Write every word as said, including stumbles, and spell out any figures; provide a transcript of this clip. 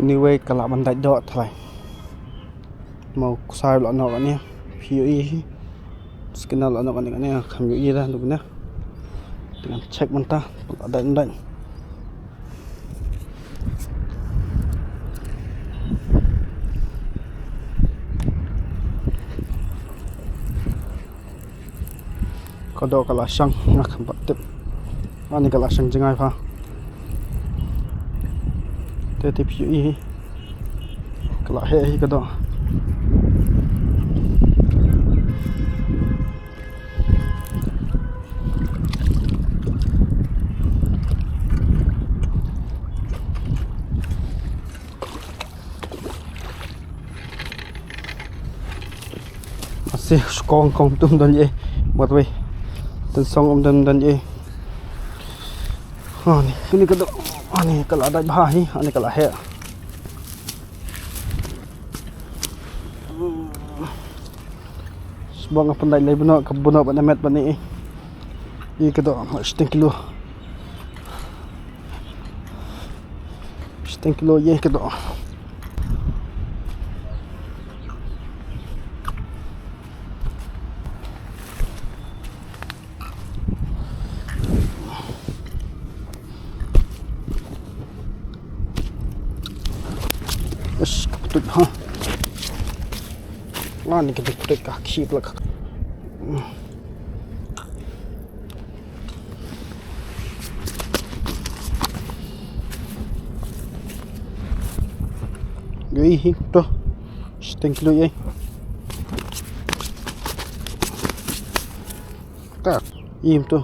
Anyway, ka lah ban dait doh thalai. Mo ksai la noh kane. Phi ïohi hi. Scanner la noh kane kane. Kham ïohi da duk ne. Te ngan check mynta. Ka lah dait dait. Ka doh ka la shang, nga kham pat tip. Ani ka la shang jngai pha. Te te phi ïohi. Ka la heh hi ka doh. Asi skong kong tum don ye. Buat wei. Ten song um don don ye. Ani, ini ka doh. Ani ka la dait bha hi, ani ka la heh. Sbong apa dait lei buno, ka buno ba na met ba ni. Ïa ka doh, shiteng kilo. Shiteng kilo ïa ka doh. Ish, ka putut ha. Ani ka putut ka khip la ka. Ui hi to. Shiteng kilo ye. Ka im to.